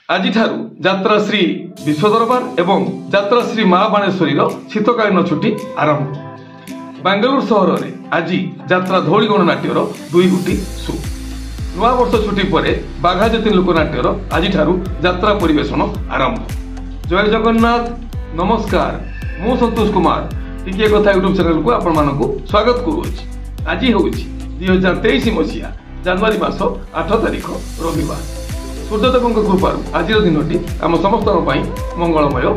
ଆଜିଠାରୁ ଯାତ୍ରା ଶ୍ରୀ ବିଶ୍ୱଦରବାର ଏବଂ ଯାତ୍ରା ଶ୍ରୀ ମା ବାଣେଶ୍ୱରୀର ଶୀତକାଳୀନ ଛୁଟି ଆରମ୍ଭ। ବାଙ୍ଗାଲୋର ସହରରେ ଆଜି ଯାତ୍ରା ଧଉଳି ଗଣନାଟ୍ୟର 2 ଗୋଟି ଶୋ। ନୂଆବର୍ଷ ଛୁଟି ପରେ ବାଘା ଯତୀନ ଲୋକନାଟ୍ୟର ଆଜିଠାରୁ ଯାତ୍ରା ପରିବେଷଣ ଆରମ୍ଭ। ଜୟ ଜଗନ୍ନାଥ, ନମସ୍କାର। ମୁଁ ସନ୍ତୋଷ କୁମାର, ଟିକିଏ କଥା ୟୁଟ୍ୟୁବ ଚ୍ୟାନେଲକୁ ଆପଣମାନଙ୍କୁ ସ୍ୱାଗତ କରୁଅଛି। ଆଜି ହେଉଛି 2023 ମସିହା ଜାନୁଆରୀ ମାସ 8 ତାରିଖ ରବିବାର। ସୂର୍ଯ୍ୟଦେବଙ୍କ କୃପାରୁ ଆଜିର ଦିନଟି ଆମ ସମସ୍ତଙ୍କ ପାଇଁ ମଙ୍ଗଳମୟ ହେଉ।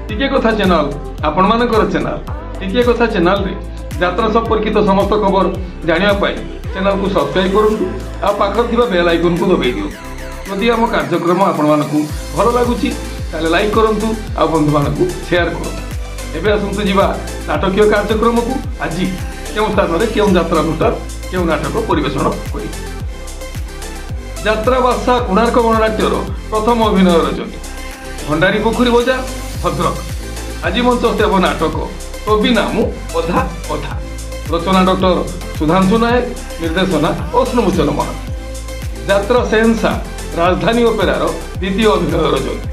ଟିକିଏ କଥା ଚ୍ୟାନେଲ ଆପଣମାନଙ୍କର ଚ୍ୟାନେଲ। ଟିକିଏ କଥା ଚ୍ୟାନେଲରେ ଯାତ୍ରା ସମ୍ପର୍କିତ ସମସ୍ତ ଖବର ଜାଣିବା ପାଇଁ ଚ୍ୟାନେଲକୁ ସବସ୍କ୍ରାଇବ କରନ୍ତୁ ଆଉ ପାଖରେ ଥିବା ବେଲ୍ ଆଇକନକୁ ଦବାଇ ଦିଅନ୍ତୁ। ଯଦି ଆମ କାର୍ଯ୍ୟକ୍ରମ ଆପଣମାନଙ୍କୁ ଭଲ ଲାଗୁଛି, ତାହେଲେ ଲାଇକ୍ କରନ୍ତୁ ଆଉ ବନ୍ଧୁମାନଙ୍କୁ ସେୟାର କରନ୍ତୁ। ଏବେ ଆସନ୍ତୁ ଯିବା ନାଟକୀୟ କାର୍ଯ୍ୟକ୍ରମକୁ। ଆଜି କେଉଁ ସ୍ଥାନରେ କେଉଁ ଯାତ୍ରା ଅନୁଷ୍ଠାନ କେଉଁ ନାଟକ ପରିବେଷଣ କରିବେ? ଯାତ୍ରା ବାସା କୋଣାର୍କ ଗଣନାଟ୍ୟର ପ୍ରଥମ ଅଭିନୟ ରଜନୀ, ଭଣ୍ଡାରୀ ପୋଖରୀ ବଜାର, ଭଦ୍ରକ। ଆଜି ମଞ୍ଚସ୍ଥ ହେବ ନାଟକ ତୋ ବିନା ମୁଁ ଅଧା ଅଧା। ରଚନା ଡକ୍ଟର ସୁଧାଂଶୁ ନାୟକ, ନିର୍ଦ୍ଦେଶନା ଅଶ୍ରୁମୋଚନ ମହାନ୍ତି। ଯାତ୍ରା ସେହେନ୍ସା ରାଜଧାନୀ ଅପେରାର ଦ୍ୱିତୀୟ ଅଭିନୟ ରଜନୀ,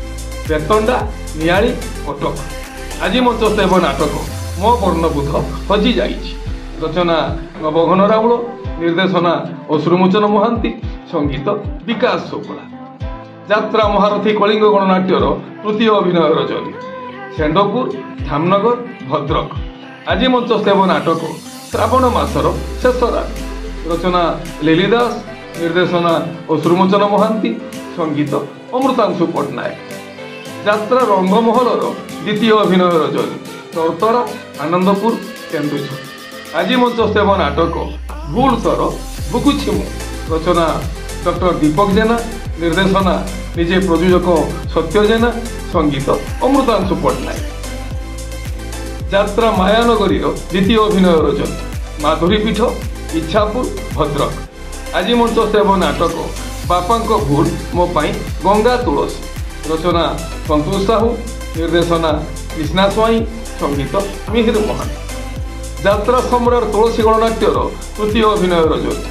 ବେତଣ୍ଡା, ନିଆଳି, କଟକ। ଆଜି ମଞ୍ଚସ୍ଥ ହେବ ନାଟକ ମୋ ବର୍ଣ୍ଣବୋଧ ହଜି ଯାଇଛି। ରଚନା ନବଘନ ରାଉଳ, ନିର୍ଦ୍ଦେଶନା ଅଶ୍ରୁମୋଚନ ମହାନ୍ତି, ସଙ୍ଗୀତ ବିକାଶ ଶୁକ୍ଳା। ଯାତ୍ରା ମହାରଥୀ କଳିଙ୍ଗ ଗଣନାଟ୍ୟର ତୃତୀୟ ଅଭିନୟ ରଜନୀ, ଷେଣ୍ଢପୁର, ଧାମନଗର, ଭଦ୍ରକ। ଆଜି ମଞ୍ଚସ୍ଥ ହେବ ନାଟକ ଶ୍ରାବଣ ମାସର ଶେଷ ରାତି। ରଚନା ଲିଲି ଦାସ, ନିର୍ଦ୍ଦେଶନା ଅଶ୍ରୁମୋଚନ ମହାନ୍ତି, ସଙ୍ଗୀତ ଅମୃତାଂଶୁ ପଟ୍ଟନାୟକ। ଯାତ୍ରା ରଙ୍ଗମହଲର ଦ୍ୱିତୀୟ ଅଭିନୟ ରଜନୀ, ତରତରା, ଆନନ୍ଦପୁର, କେନ୍ଦୁଝର। ଆଜି ମଞ୍ଚସ୍ଥ ହେବ ନାଟକ ଭୁଲ ତର ଭୁକୁଛି ମୁଁ। ରଚନା ଡକ୍ଟର ଦୀପକ ଜେନା, ନିର୍ଦ୍ଦେଶନା ନିଜେ ପ୍ରଯୋଜକ ସତ୍ୟ ଜେନା, ସଙ୍ଗୀତ ଅମୃତାଂଶୁ ପଟ୍ଟନାୟକ। ଯାତ୍ରା ମାୟାନଗରୀର ଦ୍ୱିତୀୟ ଅଭିନୟ ରଜନୀ, ମାଧୁରୀ ପୀଠ, ଇଚ୍ଛାପୁର, ଭଦ୍ରକ। ଆଜି ମଞ୍ଚସ୍ଥ ହେବ ନାଟକ ବାପାଙ୍କ ଭୁଲ ମୋ ପାଇଁ ଗଙ୍ଗା ତୁଳସୀ। ରଚନା ସନ୍ତୋଷ ସାହୁ, ନିର୍ଦ୍ଦେଶନା କୃଷ୍ଣା ସ୍ୱାଇଁ, ସଙ୍ଗୀତ ମିହିର ମହାନ୍ତି। ଯାତ୍ରା ସମ୍ରାଟ ତୁଳସୀ ଗଣନାଟ୍ୟର ତୃତୀୟ ଅଭିନୟ ରଜନୀ,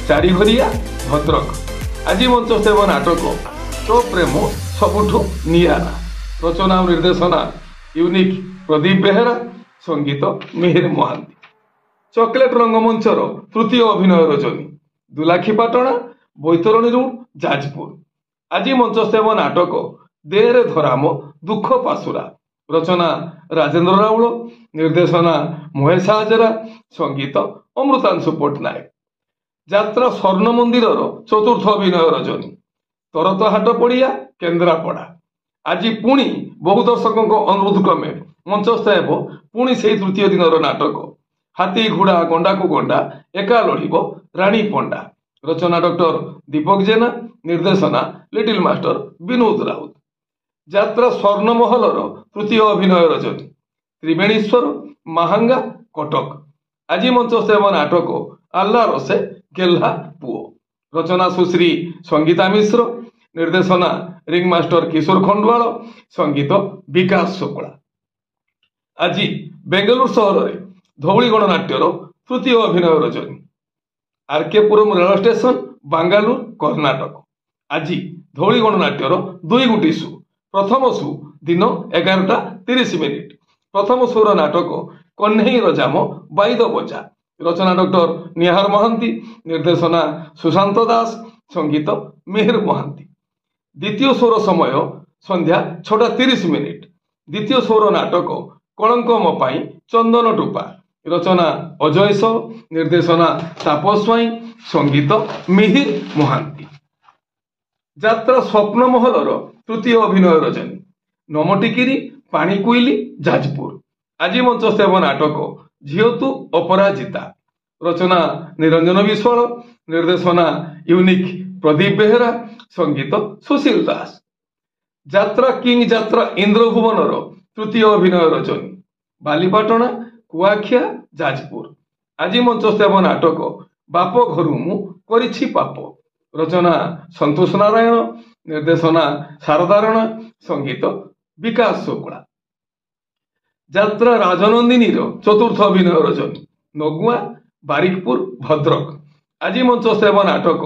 ଚାରିଘରିଆ, ଭଦ୍ରକ। ଆଜି ମଞ୍ଚସ୍ଥ ହେବ ନାଟକ ତୋ ପ୍ରେମ ସବୁଠୁ ନିଆରା। ରଚନା ଓ ନିର୍ଦ୍ଦେଶନା ୟୁନିକ୍ ପ୍ରଦୀପ ବେହେରା, ସଙ୍ଗୀତ ମିହିର ମହାନ୍ତି। ଚକୋଲେଟ ରଙ୍ଗମଞ୍ଚର ତୃତୀୟ ଅଭିନୟ ରଜନୀ, ଦୁଲାଖିପାଟଣା, ବୈତରଣୀ ରୋଡ, ଯାଜପୁର। ଆଜି ମଞ୍ଚସ୍ଥ ହେବ ନାଟକ ଦେହରେ ଧରାମ ଦୁଃଖ ପାଶୁରା। ରଚନା ରାଜେନ୍ଦ୍ର ରାଉଳ, ନିର୍ଦ୍ଦେଶନା ମହେଶ ହାଜରା, ସଙ୍ଗୀତ ଅମୃତାଂଶୁ ପଟ୍ଟନାୟକ। ଯାତ୍ରା ସ୍ୱର୍ଣ୍ଣ ମନ୍ଦିରର ଚତୁର୍ଥ ଅଭିନୟ ରଜନୀ, ତରତହାଟ ପଡ଼ିଆ, କେନ୍ଦ୍ରାପଡ଼ା। ଆଜି ପୁଣି ବହୁ ଦର୍ଶକଙ୍କ ଅନୁରୋଧ କ୍ରମେ ମଞ୍ଚସ୍ଥ ହେବ ପୁଣି ସେଇ ତୃତୀୟ ଦିନର ନାଟକ ହାତୀ ଘୋଡ଼ା ଗଣ୍ଡାକୁ ଗଣ୍ଡା ଏକା ଲଢ଼ିବ ରାଣୀ ପଣ୍ଡା। ରଚନା ଡକ୍ଟର ଦୀପକ ଜେନା, ନିର୍ଦ୍ଦେଶନା ଲିଟିଲ ମାଷ୍ଟର ବିନୋଦ ରାଉତ। ଯାତ୍ରା ସ୍ୱର୍ଣ୍ଣମହଲର ତୃତୀୟ ଅଭିନୟ ରଜନୀ, ତ୍ରିବେଣୀଶ୍ୱର, ମାହାଙ୍ଗା, କଟକ। ଆଜି ମଞ୍ଚସ୍ଥ ହେବ ନାଟକ ଆଲ୍ଲା ରସେ ଗେହ୍ଲା ପୁଅ। ରଚନା ସୁଶ୍ରୀ ସଙ୍ଗୀତା ମିଶ୍ର, ନିର୍ଦ୍ଦେଶନା ରିଙ୍ଗ ମାଷ୍ଟର କିଶୋର ଖଣ୍ଡୁଆଳ, ସଙ୍ଗୀତ ବିକାଶ ଶୁକ୍ଳା। ଆଜି ବେଙ୍ଗାଲୁରୁ ସହରରେ ଧଉଳି ଗଣନାଟ୍ୟର ତୃତୀୟ ଅଭିନୟ ରଜନୀ, ଆରକେପୁରମ ରେଳ ଷ୍ଟେସନ, ବାଙ୍ଗାଲୁର, କର୍ଣ୍ଣାଟକ। ଆଜି ଧଉଳି ଗଣନାଟ୍ୟର 2 ଗୋଟି ଶୋ। ପ୍ରଥମ ଶୋ ଦିନ 11ଟା 30 ମିନିଟ। ପ୍ରଥମ ଶୋର ନାଟକ କହ୍ନେଇ ରଜାମ ବାଇଦ ବଜା। ରଚନା ଡକ୍ଟର ନିହାର ମହାନ୍ତି, ନିର୍ଦ୍ଦେଶନା ସୁଶାନ୍ତ ଦାସ, ସଙ୍ଗୀତ ମିହିର ମହାନ୍ତି। ଦ୍ୱିତୀୟ ଶୋର ସମୟ ସନ୍ଧ୍ୟା 6ଟା 30 ମିନିଟ। ଦ୍ୱିତୀୟ ଶୋର ନାଟକ କଳଙ୍କ ମୋ ପାଇଁ ଚନ୍ଦନ ଟୋପା। ରଚନା ଅଜୟ ସ, ନିର୍ଦ୍ଦେଶନା ତାପସ ସ୍ୱାଇଁ, ସଙ୍ଗୀତ ମିହିର ମହାନ୍ତି। ଯାତ୍ରା ସ୍ୱପ୍ନ ମହଲର ତୃତୀୟ ଅଭିନୟ ରଜନୀ, ନମଟିକିରି, ପାଣିକୁଇଲି, ଯାଜପୁର। ଆଜି ମଞ୍ଚସ୍ଥ ହେବ ନାଟକ ଝିଅ ତୁ ଅପରାଜିତା। ରଚନା ନିରଞ୍ଜନ ବିଶ୍ୱାଳ, ନିର୍ଦ୍ଦେଶନା ୟୁନିକ୍ ପ୍ରଦୀପ ବେହେରା, ସଙ୍ଗୀତ ସୁଶୀଲ ଦାସ। ଯାତ୍ରା କିଙ୍ଗ ଯାତ୍ରା ଇନ୍ଦ୍ରଭୁବନର ତୃତୀୟ ଅଭିନୟ ରଜନୀ, ବାଲିପାଟଣା, କୁଆଖିଆ, ଯାଜପୁର। ଆଜି ମଞ୍ଚସ୍ଥ ହେବ ନାଟକ ବାପ ଘରୁ ମୁଁ କରିଛି ପାପ। ରଚନା ସନ୍ତୋଷ ନାରାୟଣ, ନିର୍ଦ୍ଦେଶନା ଶାରଦାରଣା, ସଙ୍ଗୀତ ବିକାଶ ଶୁକ୍ଳା। ଯାତ୍ରା ରାଜନନ୍ଦିନୀର ଚତୁର୍ଥ ଅଭିନୟ ରଜନୀ, ନଗୁଆ, ବାରିକପୁର, ଭଦ୍ରକ। ଆଜି ମଞ୍ଚସ୍ଥ ହେବ ନାଟକ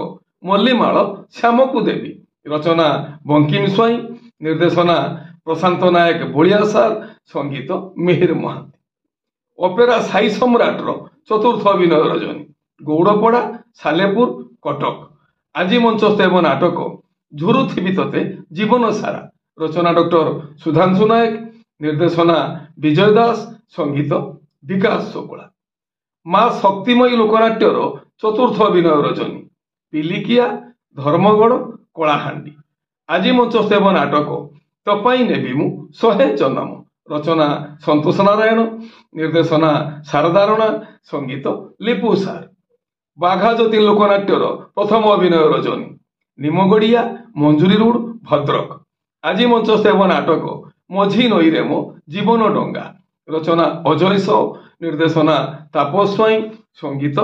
ମଲ୍ଲିମାଳ ଶ୍ୟାମକୁ ଦେବୀ। ରଚନା ବଙ୍କିମ ସ୍ୱାଇଁ, ନିର୍ଦ୍ଦେଶନା ପ୍ରଶାନ୍ତ ନାୟକ ବଳିଆ ସାର୍, ସଙ୍ଗୀତ ମିହିର ମହାନ୍ତି। ଅପେରା ସାଇ ସମ୍ରାଟର ଚତୁର୍ଥ ଅଭିନୟ ରଜନୀ, ଗୌଡ଼ପଡ଼ା, ସାଲେପୁର, କଟକ। ଆଜି ମଞ୍ଚସ୍ଥ ହେବ ନାଟକ ଝୁରୁଥିବି ତତେ ଜୀବନ ସାରା। ରଚନା ଡକ୍ଟର ସୁଧାଂଶୁ ନାୟକ, ନିର୍ଦ୍ଦେଶନା ବିଜୟ ଦାସ, ସଙ୍ଗୀତ ବିକାଶ ଶୁକ୍ଳା। ମା ଶକ୍ତିମୟୀ ଲୋକନାଟ୍ୟର ଚତୁର୍ଥ ଅଭିନୟ ରଜନୀ, ପିଲିକିଆ, ଧର୍ମଗଡ଼, କଳାହାଣ୍ଡି। ଆଜି ମଞ୍ଚସ୍ଥ ହେବ ନାଟକ ତ ପାଇଁ ନେବି ମୁଁ 100 ଜନମ। ରଚନା ସନ୍ତୋଷ ନାରାୟଣ, ନିର୍ଦ୍ଦେଶନା ଶାରଦାରଣା, ସଙ୍ଗୀତ ଲିପୁ ସାର୍। ବାଘା ଜ୍ୟୋତି ଲୋକନାଟ୍ୟର ପ୍ରଥମ ଅଭିନୟ ରଜନୀ, ନିମଗଡ଼ିଆ, ମଞ୍ଜୁରୀ ରୋଡ, ଭଦ୍ରକ। ଆଜି ମଞ୍ଚସ୍ଥ ହେବ ନାଟକ ମଝି ନଈରେ ମୋ ଜୀବନ ଡଙ୍ଗା। ରଚନା ଅଜୟ ସାହୁ, ନିର୍ଦ୍ଦେଶନା ତାପସ ସ୍ୱାଇଁ, ସଙ୍ଗୀତ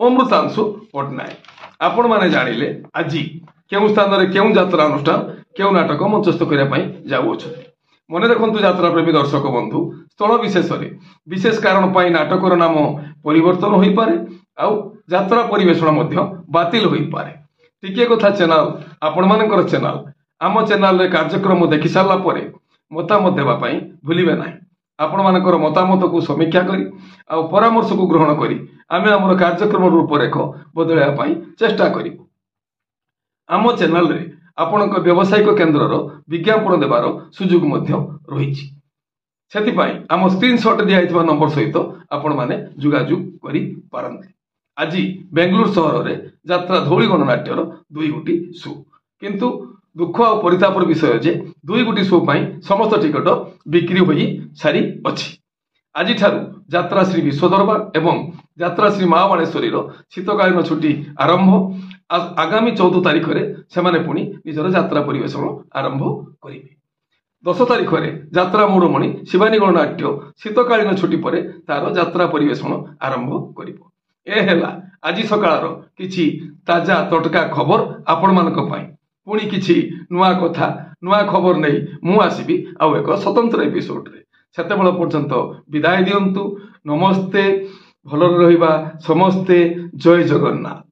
ଅମୃତାଂଶୁ ପଟ୍ଟନାୟକ। ଆପଣମାନେ ଜାଣିଲେ ଆଜି କେଉଁ ସ୍ଥାନରେ କେଉଁ ଯାତ୍ରା ଅନୁଷ୍ଠାନ କେଉଁ ନାଟକ ମଞ୍ଚସ୍ଥ କରିବା ପାଇଁ ଯାଉଅଛନ୍ତି। ମନେ ରଖନ୍ତୁ ଯାତ୍ରା ପ୍ରେମୀ ଦର୍ଶକ ବନ୍ଧୁ, ସ୍ଥଳ ବିଶେଷରେ ବିଶେଷ କାରଣ ପାଇଁ ନାଟକର ନାମ ପରିବର୍ତ୍ତନ ହୋଇପାରେ ଆଉ ଯାତ୍ରା ପରିବେଷଣ ମଧ୍ୟ ବାତିଲ ହୋଇପାରେ। ଟିକିଏ କଥା ଚ୍ୟାନେଲ ଆପଣମାନଙ୍କର ଚ୍ୟାନେଲ, ଆମ ଚ୍ୟାନେଲରେ କାର୍ଯ୍ୟକ୍ରମ ଦେଖି ସାରିଲା ପରେ ମତାମତ ଦେବା ପାଇଁ ଭୁଲିବେ ନାହିଁ। ଆପଣମାନଙ୍କର ମତାମତକୁ ସମୀକ୍ଷା କରି ଆଉ ପରାମର୍ଶକୁ ଗ୍ରହଣ କରି ଆମେ ଆମର କାର୍ଯ୍ୟକ୍ରମ ରୂପରେଖ ବଦଳାଇବା ପାଇଁ ଚେଷ୍ଟା କରିବୁ। ଆମ ଚ୍ୟାନେଲରେ ଆପଣଙ୍କ ବ୍ୟବସାୟିକ କେନ୍ଦ୍ରର ବିଜ୍ଞାପନ ଦେବାର ସୁଯୋଗ ମଧ୍ୟ ରହିଛି। ସେଥିପାଇଁ ଆମ ସ୍କ୍ରିନସଟ୍ ଦିଆଯାଇଥିବା ନମ୍ବର ସହିତ ଆପଣମାନେ ଯୋଗାଯୋଗ କରିପାରନ୍ତି। ଆଜି ବେଙ୍ଗଲୁରୁ ସହରରେ ଯାତ୍ରା ଧଉଳି ଗଣନାଟ୍ୟର 2 ଗୋଟି ଶୋ, କିନ୍ତୁ ଦୁଃଖ ଆଉ ପରିତାପର ବିଷୟ ଯେ 2 ଗୋଟି ଶୋ ପାଇଁ ସମସ୍ତ ଟିକଟ ବିକ୍ରି ହୋଇ ସାରିଅଛି। ଆଜିଠାରୁ ଯାତ୍ରା ଶ୍ରୀ ବିଶ୍ୱ ଦରବାର ଏବଂ ଯାତ୍ରା ଶ୍ରୀ ମା ବାଣେଶ୍ୱରୀର ଶୀତକାଳୀନ ଛୁଟି ଆରମ୍ଭ। ଆଗାମୀ 14 ତାରିଖରେ ସେମାନେ ପୁଣି ନିଜର ଯାତ୍ରା ପରିବେଷଣ ଆରମ୍ଭ କରିବେ। 10 ତାରିଖରେ ଯାତ୍ରା ମୌଡ଼ମଣି ଶିବାନୀ ଗଣନାଟ୍ୟ ଶୀତକାଳୀନ ଛୁଟି ପରେ ତାର ଯାତ୍ରା ପରିବେଷଣ ଆରମ୍ଭ କରିବ। ଏ ହେଲା ଆଜି ସକାଳର କିଛି ତାଜା ତଟକା ଖବର ଆପଣମାନଙ୍କ ପାଇଁ। ପୁଣି କିଛି ନୂଆ କଥା ନୂଆ ଖବର ନେଇ ମୁଁ ଆସିବି ଆଉ ଏକ ସ୍ୱତନ୍ତ୍ର ଏପିସୋଡରେ। ସେତେବେଳ ପର୍ଯ୍ୟନ୍ତ ବିଦାୟ ଦିଅନ୍ତୁ। ନମସ୍ତେ, ଭଲରେ ରହିବା ସମସ୍ତେ। ଜୟ ଜଗନ୍ନାଥ।